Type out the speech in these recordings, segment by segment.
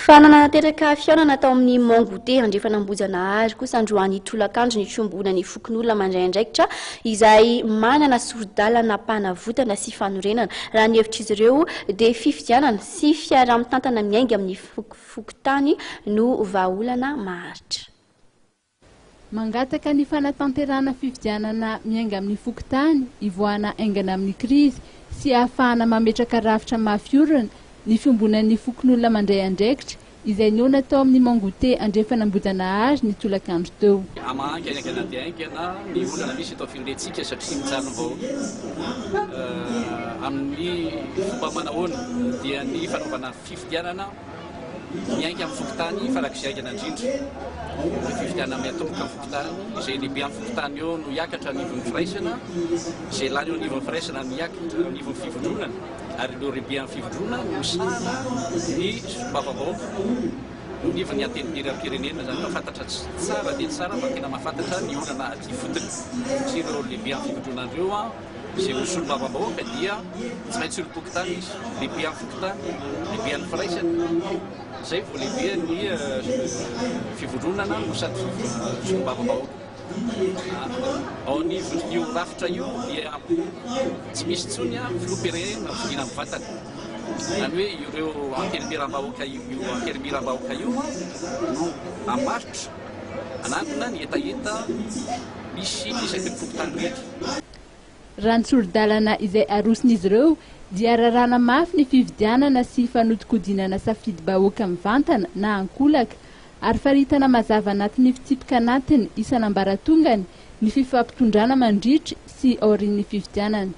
Fa nanatanteraka fihaonana tao amin'ny Mont Goûter Andrefan'Ambohijanahary kosa androany tolakandro ny fiombonan'ny fokonolona mandray andraikitra izay manana sori-dalana mpanavotana sy fanorenana. Raha ny hevitr'izy ireo dia fifidianana sy fiaraha-mitantana miainga amin'ny fokontany no vahaolana maharitra. Mangataka ny fanatanterahana fifidianana miainga amin'ny fokontany hivoahana haingana amin'ny krizy sy hahafahana mametraka rafitra mafy orina ny fiombonan'ny fokonolona mandray andraikitra izay nihaona tao amin'ny Mangote Andrefan'Ambohijanahary ny tolakandro teo. Hamaha haingana dia haingana ny olana misy eto amin'ny firenentsika satria mijanona vao amin'ny fomba manahoana dia ny fanaovana fifidianana Miainga amin'ny fokontany farak'izay haingana indrindra ny fifidianana miatomboka amin'ny fokontany, izay lehibe amin'ny fokontany eo no hiakatra anivon'ny firaisana, izay lany eo anivon'ny firaisana no hiakatra anivon'ny fivondronana, ary ireo lehibe amin'ny fivondronana no misahana ny solombavambahoaka eo anivon'ny Antenimierampirenena, izany hoe mahafantatra tsara dia tsara fa tena mahafantatra ny olana aty ifotony, satria ireo lehibe amin'ny fivondronana ireo Izay ho solombavambahoaka dia tsy maintsy olom-pokontany izy, lehibe amin'ny fokontany, lehibe an'ny firaisana, izay vao lehibe ny fivondronana no sady solombavambahoaka. Ao anivon'io rafitra io dia tsy misy intsony filoham-pirenena fidiana mivantana. Izany hoe ireo antenimierambahoaka io antenimierambahoaka io no hamaritra, hanangona ny hetaheta misy isaky ny fokontany rehetra. Raha ny sori-dalana izay aroson'izy ireo dia raràna mafy ny fividianana sy fanodikodinana safidim-bahoaka mivantana na ankolaka ary faritana mazava anatin'ny fitsipika anatiny isan'ambaratongany ny fifampitondrana mandritry sy aorian'ny fifidianana.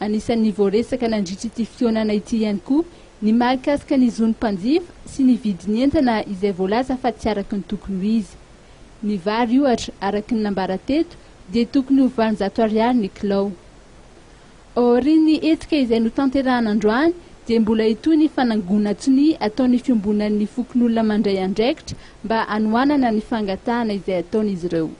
Anisan'ny voaresaka nandritra ity fihaonana ity ihany koa ny mahakasika ny zon'ny mpanjifa sy ny vidin'ny entana izay voalaza fa tsy araka ny tokony ho izy. Ny vary ohatra, araka ny nambara teto, dia tokony ho 800 ariary ny kilao. Aorian'ny hetsika izay notanterahana androany dia mbola hitohy ny fanangonan-tsonia ataon'ny fiombonan'ny fokonolona mandray andraikitra mba hanohanana ny fangatahana izay ataon'izy ireo.